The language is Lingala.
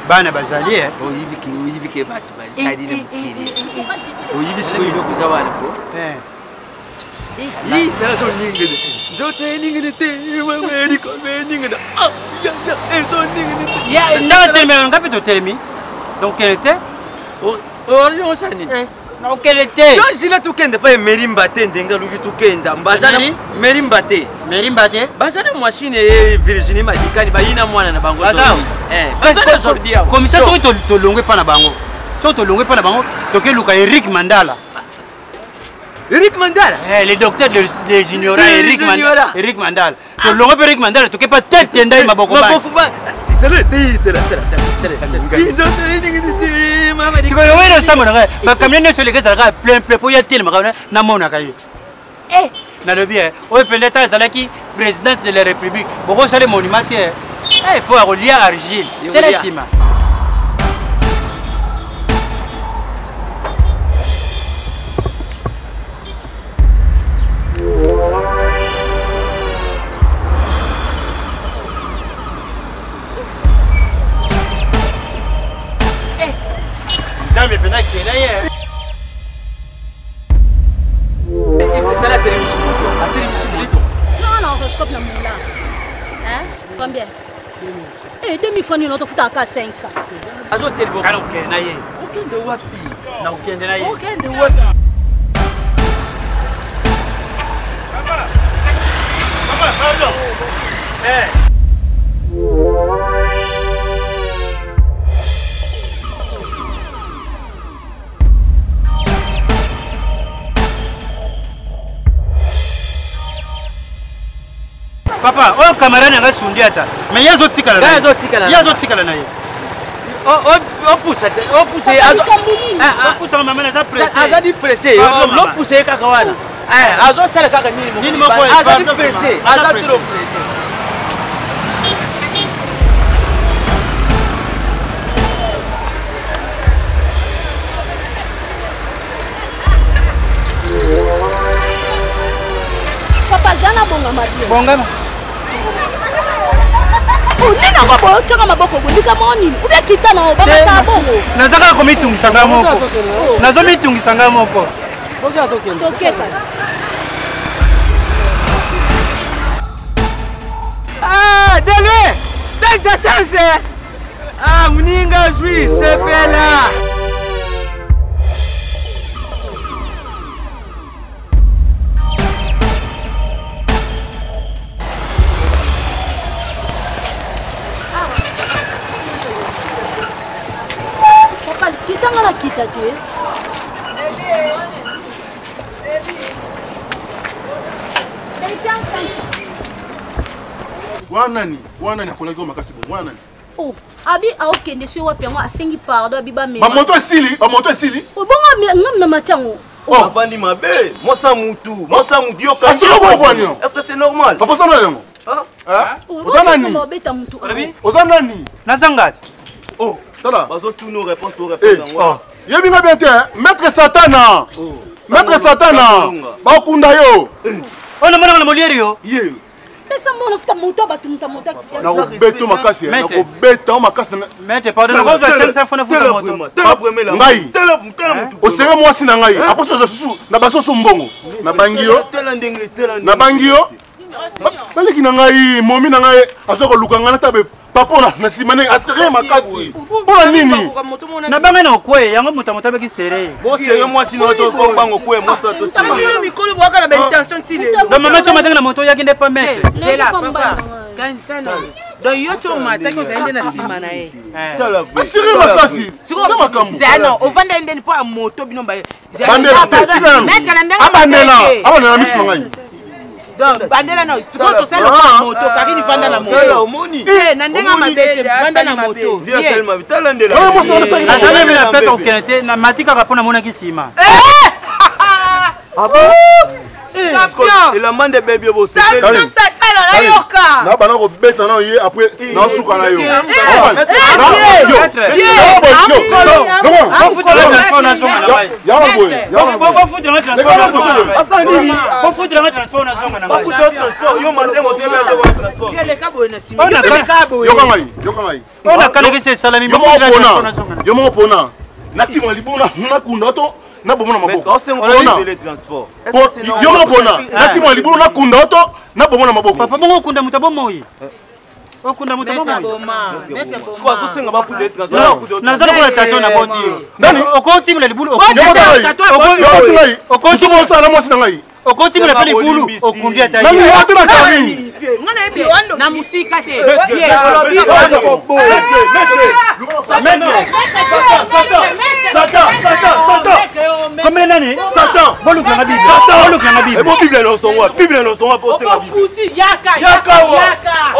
Bana bazali eh. Oyibi ke oyibi ke bato bazali na mokili. Oyibi sikoyo eloko eza wana ko. Eh. Ih, tala zoningana. Nzoto eningana te, likolo eningana. Ah, ya ya, ezoningana te. Ya, ndanga telemi nga mpe totelemi. Donc kende te. Olingi osala nini? Nakokende te. Yo zila tokende pa emerimba te ndenge alobi tokenda. Baza na merimba te. Merimba te. Baza na mwasi ne ye Virginie Madikani bayina mwana na bango. Baza. Eh, baza na Jordi awa. Comme ça soki tolongwe pa na bango. Soki tolongwe pa na bango, tokeluka Eric Mandala. Eric Mandala. Eh, le docteur des de ignorants, Eric Mandala. Eric Mandala. Tolongwe pe Eric Mandala, toke pa tete ndai maboko ba. Maboko ba. Tele, tele, tele, tele, tele. Sikoyo wena osambo na ngai bakamio nyonso eleki ezalaka plein plein mpo ya telemaka namonaka ye eh nalobi eh oyo mpenza ata azalaki présidente de la république bokosala monument te eh mpo akolia argile tala nsima. Nzambe mpenza akela ye. Tala atelemisi moto, atelemisi moto. Non, non, horoscope na mula. Hein? Combien? Eh, demi fois nini otofuta ka 500. Azotelema. Kana okende na ye. Okende wapi? Na okende na ye. Okende wapi? Papa! Papa, pardon. Eh. Papa, oyo camarade na nga Sundiata, mais ye azotikala na ye. Azotikala. Ye azotikala na ye. Opusa te, opusa ye. Opusa mama naza pressé. Azali pressé. Lopusa ye kaka wana. Azosala kaka nini nini moko azali pressé, aza trop pressé. Papa zana bongama bien. Bongama. Nini yango boye otyaka maboko bolika moko nini ubia kita na babata bongo. Naza kaka komitungisa ngai moko. Nazomitungisa ngai moko. Tokeka. Ah, de loin! Tente ta chance! Ah, moninga zwi sepela! Papa, kita nga nakita te. Wana nani? Wana nani akolaki yo makasi bongo? Wana nani? Oh, abi aokende soki wapi yango asengi pardon abi bamema. Bamoto esili, bamoto esili. Obongo ngam na mati yango. Oh. Avandi mabe, mwasa mutu, mwasa mutu yo kasi. Est-ce que c'est normal? Papa sala yango. Oza nani? Obeta mutu. Oza nani? Nazanga. Oh, tala. Bazotuna réponse o réponse yango. Yebi nga bien te, maître Satana. Maître Satana. Bakunda yo. Oyo namonaka na Molière yo. Ye. Pesa mbongo futa moto bato moto moto. Nakobeta makasi, nakobeta makasi. Maître, pardon, nakozwa 500 francs nafuta moto. Ngai. Osere mwasi na ngai. Aposo za susu na basoso mbongo. Nabangi yo. Nabangi yo. Baleki na ngai, momi na ngai aza koluka ngai natabe papa na nsima ndenge asere makasi mpona nini? Nabanga na okwe yango moto moto abeki sere. Bosere mwasi na yo obanga okwe mwasi na to bino mikolo bwaka na ba intention ti lelo. Donc mama tio matanga na moto oyaki nde pa maître. Zela papa. Kanchana. Donc yo tio mataki ozali nde na nsima na ye. Asere makasi. Na makambo. Zela non, ovanda nde mpo ya moto bino ba. Bandela te, tika nanu. Abandela, abandela miso na ngai. Donc bandela na sikoyo tosali lokola moto Karine vanda na moto eh na ndenge mabe te vanda na moto. Nazali na pesa kokende te na mati kaka mpo namonaki nsima. Ah bon? Champion. Elamba nde bebi bosepeli. Champion satana nayoka. Na bana kobeta na ye après na suka na yo. boye na nsima Oyo na kaka boye. Yoka ngai, yoka ngai. Oyo nakanaki se esalami. Yo moko pona, yo moko pona. Natima libulu nakunda to naboma na maboko. Yo moko pona, natima libulu nakunda to naboma na maboko. Papa, bongo okunda moto abomoi, okunda moto abomoi. Naza lokola tato na boti yo. Nani? Okotimela libulu. Okosala na mwasi na ngai. Okotimela mpe libulu, okundi ata. Nani ata na Karine? Na mosika te. Komela nani? Satan. Bolukilanga Bible, bolukilanga Bible. Ebo Bible na osongwa, Bible na osongwa mpo osenga Bible. Yaka. Yaka wa. Yaka.